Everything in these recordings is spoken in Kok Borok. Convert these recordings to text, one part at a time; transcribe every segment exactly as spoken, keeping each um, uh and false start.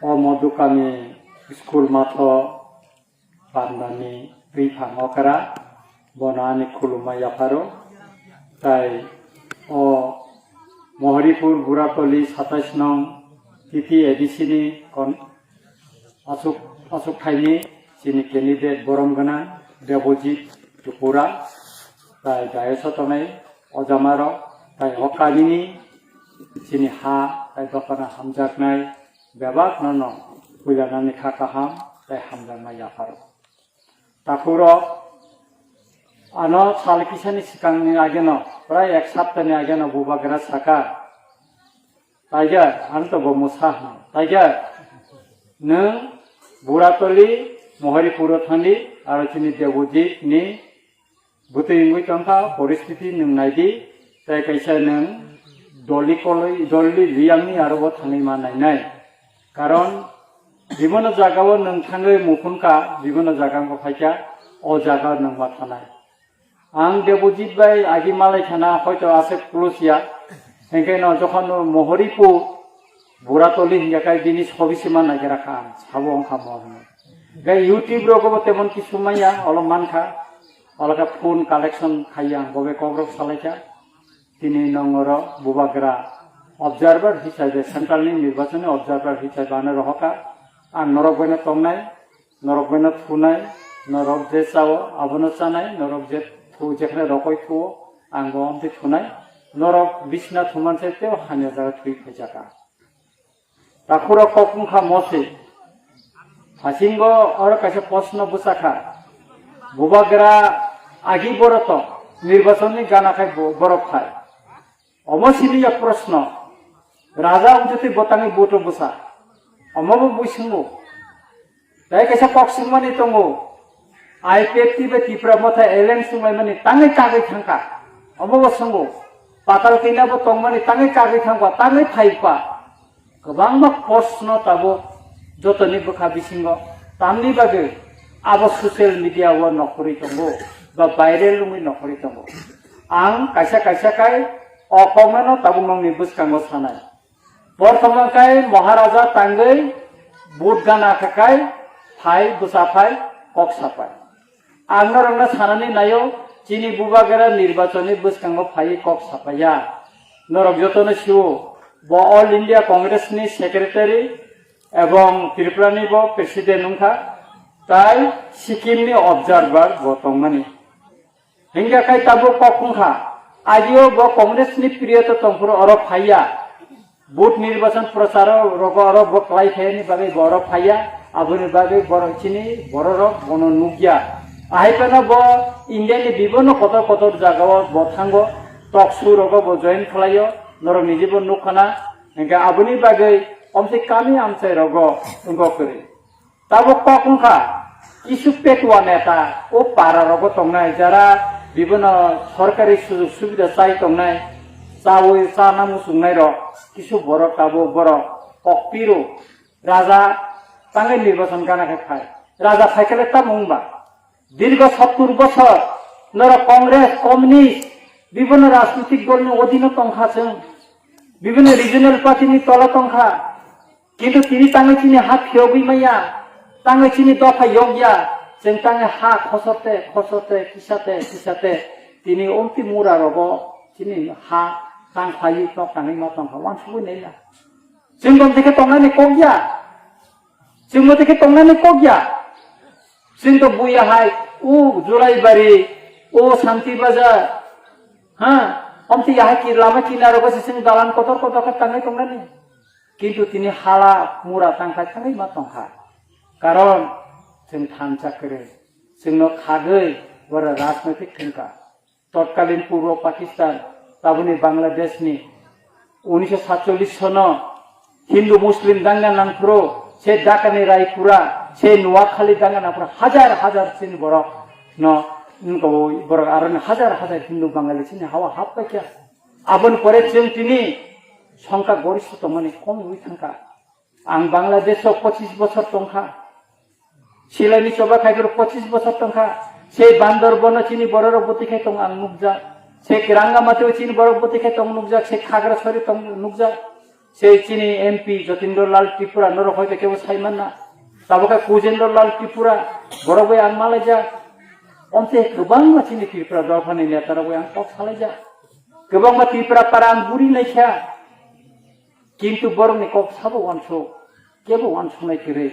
O Modukami school matho pandani twiphang okra, bono ani khulumma yapharo. Tai o Mohoripur Buratoli satais nong T T A D C ni kon-, asuk, asuk thaini chini candidate borom gwnang Debojit Tripura. Tai dayos o tongnai ojamarok, tai o kanini chini ha, tai dophano hamjaknai bebak no no puila nani kha kaham tai hamjaknai yapharo. Takhurok ano sal kisani sikangni ageno, prai ek saptani ageno bubagra saka, Tiger, ang to bo mwsa hwn. Tiger, nwng Buratoli, Mohoripuro thangdi, aro chini Debojit ni bwtwi wngwi tongkha, poristiti nwng naidi, tei kaisa nwng doli koloi, doli liyangni aro bo thangwi ma nainai. Karon, bibino jagao nwng thangwi mukhun kha, bibino jaga wngkha phaikha, o jaga nwng ma thanai. Ang Debojit bai agi malai khana hoito aswk close ya. Hingke no jokhon no Mohoripu Buratoli hingka kai bini sobi sima nagira kha ang sabo wngkha mo hwnwi. Gai YouTube rogo bo temon kisu maya olo mankha. Olo khe phone collection khaiya ang bobe kokrok salaikha. Tini nongoro bubagra observer hisabe central ni nirbachoni observer hisabe ano rohoka. Ang norok boino tongnai. Norok boino thunai, norok je chao, abono chanai, norok je thu, jekhne rokoi thuo, ang bo amtwi thunai. Norok bisna thuman se teo hamya jaga thwi phaijaka. Takhuro kok wngkha mosi. Hasingo oro kaisa posno bwsakha. Bubagra agi boroto, nirbachonni gana khai bo-, borok phai. Omo sini ya proshno. Raja wngtwi botangni buto bwsa. Omo bo bui swngo. Tei kaisa kok swngmani tongo. I P F T bai Tipra Motha alliance wnglaimani tangwi kagwi thangkha. Omo bo swngo. Patal kina bo tongmani tangwi kagwi thangkha, tangwi phaikha. Kwbangma post no tabuk jotoni bwkha bisingo tamni bagwi abo social media o nokhorwi tongo ba viral wngwi nokhorwi tongo. Ang kaisa kaisa kai o kokno no tabuk nokni bwskango sanai. Porthomo kai Maharaja tangwi but gana kha kai phai bwsa phai kok sapai. Ang norokno sanani naio, chini bubagra nirbachonni bwskango phaiwi kok sapaiya. Norok jotono sio, bo All India Congress ni secretary ebong Tripura ni bo president wngkha, tai Sikkim ni observer bo tongmani. Hingkha khai tabuk kok wngkha, agio bo Congress ni period o tongphuru oro phaiya. But nirbachon procharo rogo oro bo kwlai khaini bagwi bo oro phaiya, aboni bagwi borok chini bororok bono nukya. Ahai phano bo India ni bibonno kotor kotor jagao bo thango, talk show rogo bo join khlaio, norok nijibo nukkhana, hingkhe aboni bagwi omsi kami amchai rogo wngkha kwrwi. Tabuk kok wngkha, kisu petua neta o para rogo tongnai, jara bibino sorkari sujug subida chai tongnai, chawi chana muchungnai rok, kisu borok tabuk borok kok piro, raja tangwi nirbachon gana khe phai, raja phaikhe le tamo wngba? Dirgo sottur bochor norok Congress, Communist, bibino rajnitik dolni odhino tongkha chwng, bibino regional party ni tola tongkha. Kintu tini tangwi chini ha phiyogwi maya, tangwi chini dopha yokya, chwng tangwi ha khosote, khosote, kisate, kisate, tini omti mura rogo chini ha tang phaiwi nok tangwi ma tongkha, wansugwi naila. Chwng tong dikhe tongnani kokya, chwng mo dikhe tongnani kokya, chwng to buya hai, o Julaibari, o Santi Bazar, ha, omti yahai ki lama kinaro bose chwng dalan kotor kotor khe tangwi tongnani. Kintu tini hala mura tangkha thangwi ma tongkha. Karon chwng thansa kwrwi. Chwngno khagwi bora rajnoitik thwngkha. Totkalin Purbo Pakistan, taboni Bangladesh ni unisho satchollish sono Hindu Muslim danga nangphuru, se Dhaka ni Raipura, se Noakhali danga nangphuru, hajar hajar chini borok no, wngkha borok aro ni hajar hajar Hindu Bangali chini hawa hap paikha. Aboni pore chwng tini songkha gorista tongmani kom wngwi thangkha. Ang Bangladesh o pochis bochor tongkha. Silai ni choba khai phuru pochis bochor tongkha. Se Bandarban o chini bororok bwtwi khai tong ang nukjak. Se Rangamati o chini borok bwtwi khai tong nukjak. Se Khagrasari tong nukjak. Sei chini M P Jotindra Lal Tripura norok hoite kebo sai manna. Tabuk khe Kujendra Lal Tripura borok bai ang malaijak. Omte kwbangma chini Tripura dophani netarok bai ang kok salaijak. Kwbangma Tripura para ang buri naikha. Kintu borokni kok sabo uansuk, kebo uansuknai kwrwi,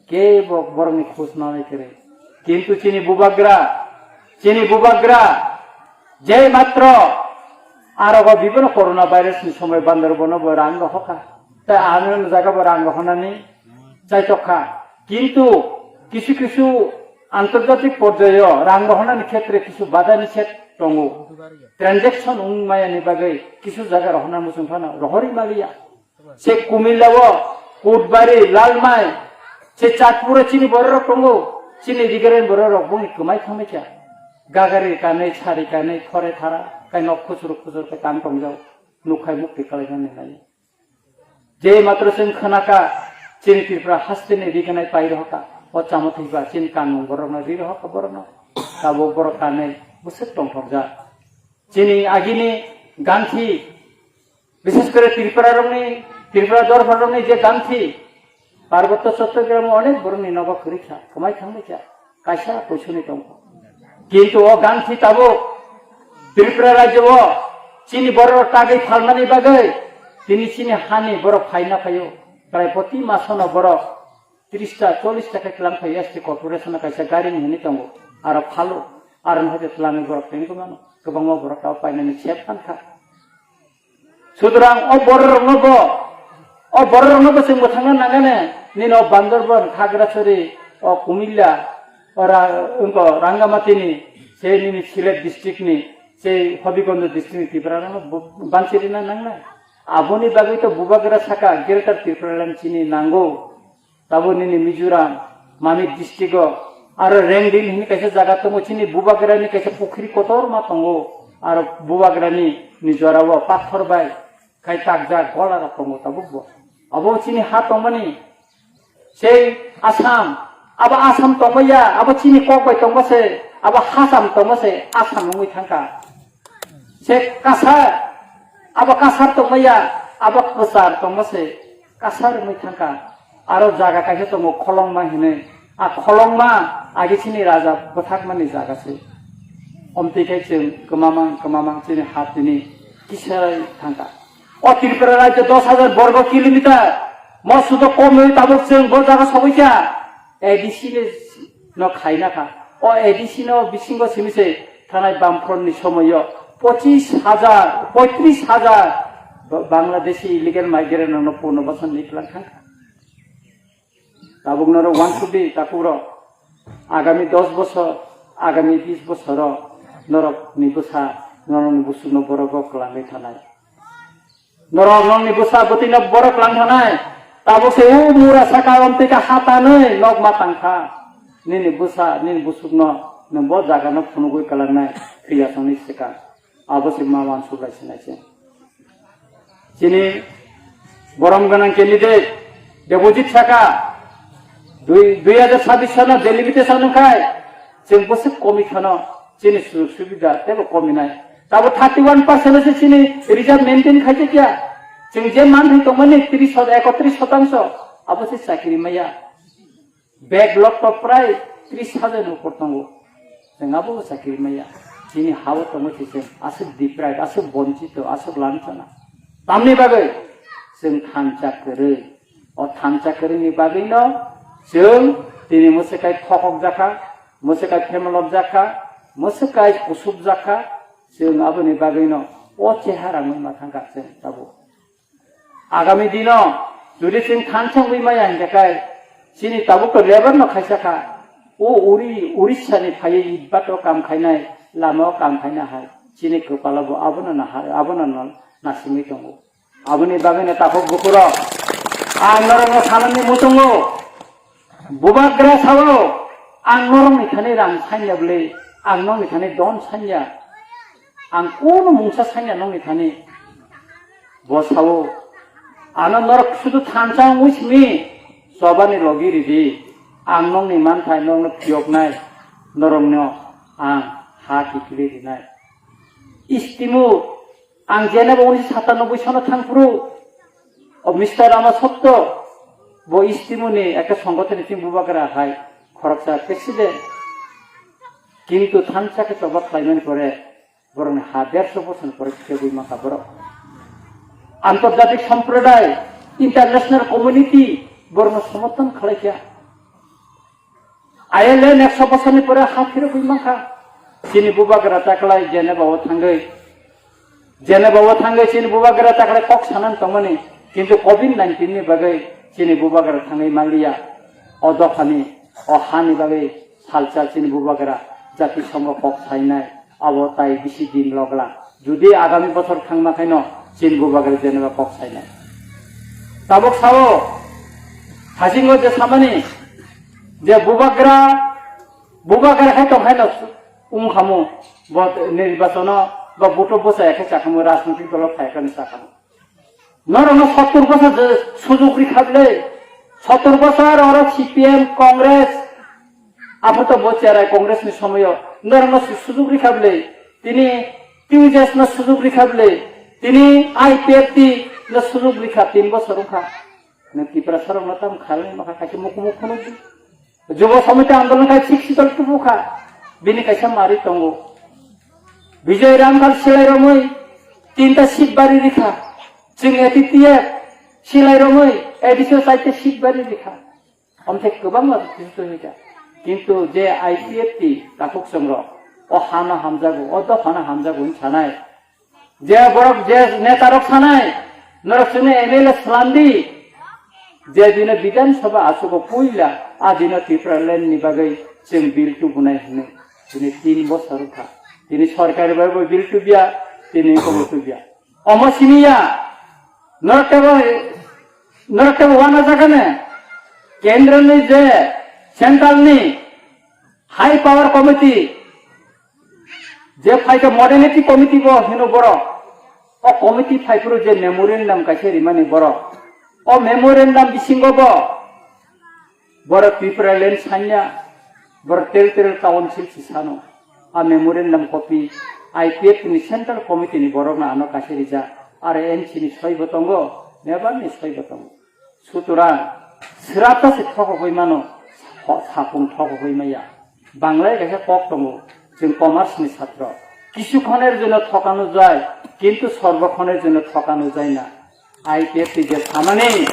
kebo borokni khus nanai kwrwi. Kintu chini bubagra, chini bubagra, je matro arogo bibono corona virus ni somoi bandar bono bo rang rohorkha. Tai ano jaga bo rang rohornani chaitok kha. Kintu kisu kisu antarjatik porjayo rang rohornani khetre kisu bada nishedh tongo. Transaction wng maya ni bagwi kisu jaga rohorna muchung phano rohorwi maliya. Se Kumilla o, Kutbari, Lalmai, se Chatpuro chini bororok tongo, chini Rigaran bororok boni kwmai thangbai kha. Gagari kanwi, sari kanwi, thore thara, kai nok khusur khusur kai tang tongjao, nukhai mukti kalaimani nai. Je matro chwng khwnakha, chini Tripura hasteni riganai pai rohorkha, o chamo thwiba, chini kanmung borokno ri rohorkha borokno, tabuk borok kanwi bwswk tongthokjak. Chini agini ganthi, bises kore Tripura rokni, Tripura dorpha rokni je ganthi, Parbotto Chattogram onek borokni nogo kwrwi kha, kwmai thangbai kha, kaisa kuisuni tongkha. Kintu o ganthi tabuk Tripura rajyo o chini borok tagwi phalmani bagwi tini chini hani borok phaina phaio, prai proti masono borok tris ta, chollish ta khe twlang phai S T corporation o kaisa gari ni hwnwi tongo, aro phalo, aro no hote twlangwi borok tengwi mano, kwbangma borok tabuk painani sep phan kha. Sutrang o bororokno bo, o bororokno bo chwng mwthangna nangani, nini o Bandarban, Khagrachari, o Kumilla, o ra-, wngkha Rangamatini, sei nini Sylhet district ni, sei Habiganj district ni Tripura rokno bo-, banchirina nangnai. Aboni bagwi to bubagra saka Greater Tripura Land chini nango. Tabuk nini Mizoram, Mamit district o, aro Rengdil hini kaisa jaga tongo, chini bubagrani kaisa pukhri kotorma tongo, aro bubagrani ni jora o pathor bai khai takjak gola rok tongo tabuk bo. Abo chini ha tongmani, sei Assam, abo Assam tongmaya, abo chini kok bai tongma se, abo Hasam tongma se, Assam wngwi thangkha. Se kasar, abo kasar tongmaya, abo kwchar tongma se, kasar wngwi thangkha. Aro jaga kaisa tongo Kholongma hinwi. A Kholongma agi chini raja bwthakmani jaga se. Omtwi khe chwng kwmamang kwmamang chini ha tini kisai thangkha. O Tripura rajyo dos hajar borgo kilometer, mo sudo komwi tabuk chwng bo jaga sogwi kha. A D C ni no khaina kha. O A D C no bisingo simi se thanai Bamfront ni somoyo pochis hajar, poitris hajar Ba-, Bangladeshi illegal migrant rokno puno basan ni plan thang kha. Tabuk norok uansuk di takhuk rok. Agami dos bosor, agami bis bosoro norok ni bwsa, norok ni busuk no borok o kwlangwi thanai. Norok nokni bwsa bwtwino borok lang thanai. Tabuk se o mura saka omtwi kha hatanwi nok ma tangkha. Nini bwsa, nini busukno nwng bo jagano phunugwi kwlangnai thwiyasongni swkang. Abo se ma uansuk lai sinai se. Chini borom gwnang candidate Debojit saka dui, dui hajar sabbish sano delimitation wngkhai chwng bwswk komi khano chini sujog subida teibo kominai. Tabo thirty one percent se chini reserve maintain khaijak ya. Chwng je manthai tongmani tris, ekotris shotangsho abo se chakri maya. Backlog to prai tris hajar ni upor tongo. Chwng abo chakri maya. Chini hao tongo se chwng aswk deprived, aswk bonchito, aswk lanchana. Tamni bagwi chwng thansa kwrwi. O thansa kwrwini bagwino chwng tini mwswkai thokok jakha, mwswkai phemalok jakha, mwswkai kusuk jakha, chwng aboni bagwino o chehara wngwi ma thangkha chwng tabuk. Agami dino jodi chwng thansa wngwi maya hinkhe kai chini tabuk to lebar no khaisa kha. O uri, Urissa ni phaiwi Itbat o kam khainai, lama o kam khaina hai chini kwpalo bo abono nahar, abono no nasingwi tongo. Aboni bagwino takhuk bukhurok, ang norokno sanani muchungo, bubagra sao, ang norokni thani rang sanya bwle, ang nokni thani don sanya, ang kunu mungsa sanya nokni thani. Bo sao, ano norok sudu thansa wngwi simi, chobani logi ridi, ang nokni manthai norokno phiyoknai, norokno ang ha kiphilwi rinai. Istimu, ang jenabo unisho satanoboi sono thangphuru, O Mister Rama Sotto, bo Istimuni ekta songothoni chini Bubagra hai khoroksa president. Kintu thansa khe choba khlaimani pore borokni ha derso bosor pore khe gwi mankha borok. Antarjatik somproday, international community borokno somorthon khlaikha. I L N ekso bosor ni pore ha phirogwi mankha. Chini Bubagra taklai Geneva o thangwi, Geneva o thangwi chini Bubagra taklai kok sanani tongmani. Kintu covid nineteen ni bagwi chini Bubagra thangwi manliya. O dophani, o hani bagwi salsa chini Bubagra jati songo kok sainai. Abo tai bisi din logla. Judi agami bosor thangma khaino chini Bubagra Geneva kok sainai. Tabuk sao, hasingo je samani, je Bubagra, Bubagra hai tong haino wngkhamu, bo nirbachono, bo buto bwsa ekhe chakhamu, rajnitik dolo phaikani chakhamu. Norokno sottor bosor je sujug rikha bwle, sottor bosor oro C P M, Congress, aphuru to bo cherai Congress ni somoyo norokno su-, sujug rikha bwle, tini T U J S no sujug rikha bwle, tini I P F T no sujug rikha, tin bosor wngkha. Nwng Tiprasa rokno tamo khalai makha kaisa mukhumuk phunukdi. Jubo Samiti Andolon khai sixty dol tubu kha. Bini kaisa mari tongo. Bijoy Ramkhal silai romwi tinta seat bari rikha. Chwng A T T F silai romwi A D C o chaita seat bari rikha. Omthai kwbangma twi twi kha. Kintu je I P F T takhuk chwng rok o hano hamjago, o dophano hamjago hwn sanai. Je borok, je netarok sanai, norok chwngno M L A swlamdi. Je dino Bidhan Sabha achugo puila, a dino Tipraland ni bagwi chwng bill tubunai hwnwi. Tini tin bosor wngkha. Tini sorkari bai bo bill tubiya, tini kobo tubiya. Omo siniya, norok tebo, norok tebo wana jagane, kendro ni je, central ni, High Power Committee, je phaikha Modernity Committee bo hino borok. O committee phaiphuru je memorandum kaisa rimani borok. O memorandum bisingo bo borok Tipraland sanya, borok territorial council si sano. A memorandum copy I P F T ni Central Committee ni borokno ano kaisa rijak. Aro N C ni soi bo tongo, member ni soi bo tongo. Sutorang, srapta se thokogwi mano, ho-, sapung thokogwi maya. Banglai kaisa kok tongo, chwng commerce ni satro. Kisu khonir jino thokano jai, kintu sorbo khonir jino thokano jai na. I P F T je samani,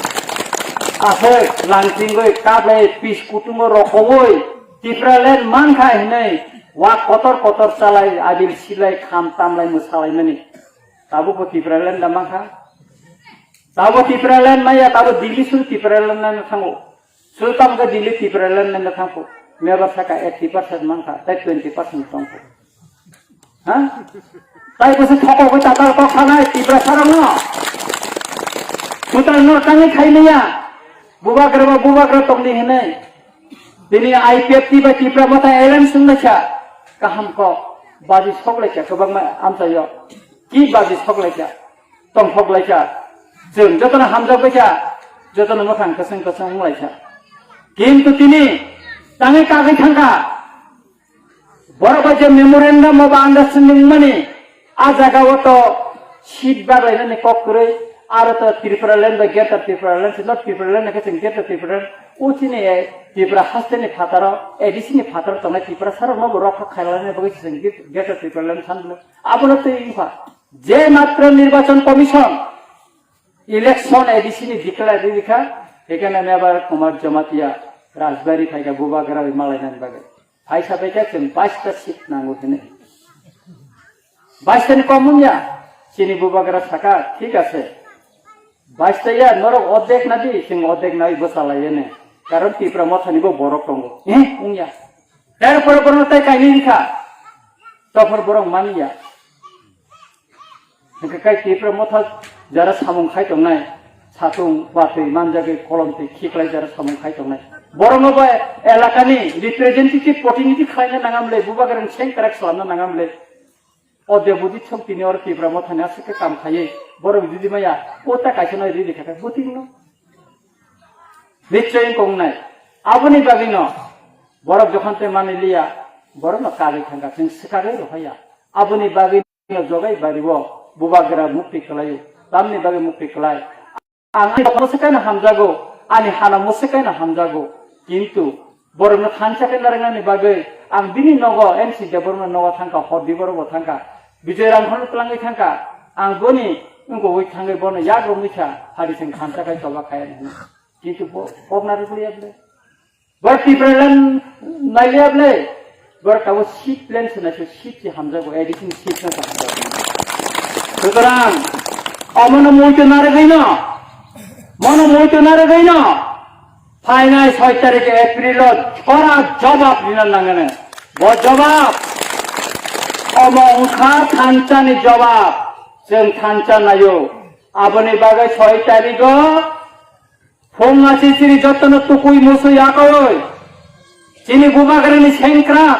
aswk langtingwi kablai pis kutungo rokowi, Tipraland mankha hinwi, wak kotor kotor chalai, abil silai, kham tamlai, mwsalaimani. Tabuk bo Tipraland da mankha. Tabo Tipraland maya, tabo Delhi suru Tipraland nang thango. Suru tamo khe Delhi Tipraland nang thangko. Meba saka eighty percent mankha, tai twenty percent tongko. Ha? Tai bwswk thokogwi tatal kok sanai Tiprasarokno. Sutal no tangwi khaimaya. Bubagra ba bubagra tongdi hinwi. Bini I P F T bai Tipra Motha alliance wnglaikha. Kaham kok. Baji soklaikha kwbangma amchaio. Ki baji soklaikha. Tongthok laikha. Chwng jotono hamjak baikha, jotono mwkhang kwchwng kwchwng wng laikha. Kintu tini tangwi kagwi thangkha. Borok bai je memorandum o ba understanding mani, a jaga o to seat baglainani kok kwrwi, aro to Tripura land bai Greater Tripura land, not Tripura land, khe chwng Greater Tripura land, o chini Tripura haste ni phataro, A D C ni phataro tongnai Tripura sarok no bo rok khailani bagwi chwng Greater Tripura land san. Abono twi wngkha. Je matro Nirbachon Commission election A D C ni declare rikha, ekhane Mebar Kumar Jamatia Rajbari phaikha bubagra bai malainani bagwi. Phaisa phaikha chwng baista seat nango hwnwi. Baista ni kom wngya, chini bubagra saka, thik ase. Baista ya, norok odek nadi, chwng odek nai bwsalaiyene. Karon Tipra Mothani bo borok tongo. Eh, wngya. Terpore borok tai kaini rikha. Tophor borok manya. Hingke kai Tipra Motha jara samung khai tongnai, satung, watwi, manjagwi, kolom twi khiklai jara samung khai tongnai. Borokno bai elakani representative, protinidhi khlaina nangam le, bubagrang sengkrak salamna nangam le. O deputy thok tini oro Tipra Mothani aswk khe kam khaiwi, borok judi maya, o ta kaisa no riri kha khe buting no. Nichoi wngkha wngnai. Aboni bagwino borok jokhon tei manwi liya, borokno kagwi thangkha, chwng swkagwi rohorya. Aboni bagwino jogai bariwo bubagra mukti kwlaio. Tamni bagwi mukti kwlai? Ang ani dopha mwswk kaino hamjago, ani hana mwswk kaino hamjago. Kintu borokno thansa khe narwknani bagwi ang bini nogo M C Debbarma nogo thangkha, hor di borok bo thangkha, Bijoy Rangkhorno twlangwi thangkha. Ang boni wngkogwi thangwi bono yak romwi kha, hari chwng thansa khai choba khai ani hwnwi. Kintu bo kok narwkliya bwle. Bo Tipraland nailiya bwle. Bo tabo seat plan se naisio seat se hamjago, additional seat no hamjago. Sutorang, omono muito narwgwino, mono muito narwgwino, phainai soi tarik April o khora jobab rina nangani. Bo jobab, omo wngkha thansa ni jobab, chwng thansa naio. Aboni bagwi soi tarik o Phung asi chini jotono tukui musui yakoi. Chini bubagrani sengkrak.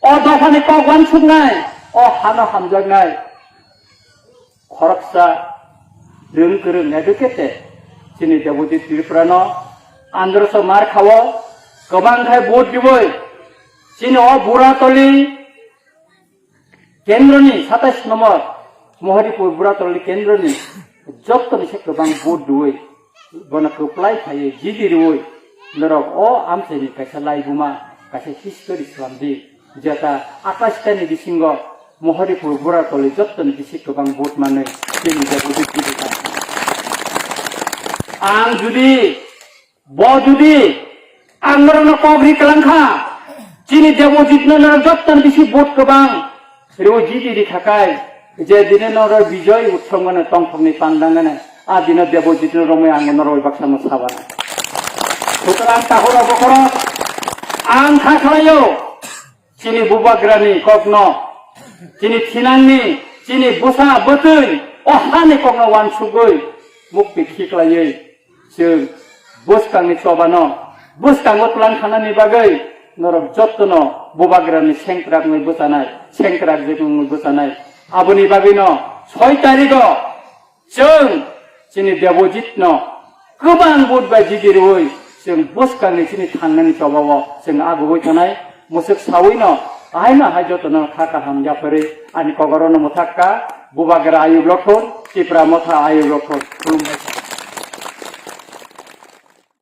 O dophani kok wansuknai. O hano hamjaknai. Khoroksa rwng kwrwng educated. Chini Debojit Tripurano androso mar khao. Kwbang khai vote diwi. Chini o Buratoli Kendroni satais nombor Mohoripur Buratoli kendroni jottoni se kwbang vote rwui, bono kwplai khaiwi jidi rwui, norok o amchaini kaisa laibuma, kaisa history slamdi, jeta atais tani bisingo Mohoripur Buratoli jottoni bisi kwbang vote manwi chini Debojit jidi kha. Ang judi Bo judi ang norokno kok ri kwlang kha, chini Debojitno norok jottoni bisi vote kwbang rw jidi ri kha kai, je dine norok Bijoy Utsav gana tongthokni pandang gana, a dino Debojitno romwi ang norok bai baksa no sabana. Sutorang tahura bokhorok ang kha khlaio, Chini bubagrani kokno, chini thinangni, chini bwsa bwtwi, o hani kokno wansugwi, mukti khiklaiwi, chwng bwskangni chobano, bwskango twlang khanani bagwi, norok jottono bubagrani sengkrak wngwi bwchanai, sengkrak jek wngwi bwchanai. Aboni bagwino soi tarigo, Chwng chini Debojitno kwbang vote bai jidi rwui chwng bwskangni chini thangnani chobao chwng agugwi thanai. Mwswk sawino ahaino hai jotono kha kaham yapharwi ani kok orono mwthak kha. Bubagra ayuk lokhon, Tipra motha ayuk lokhon. Khulumbai.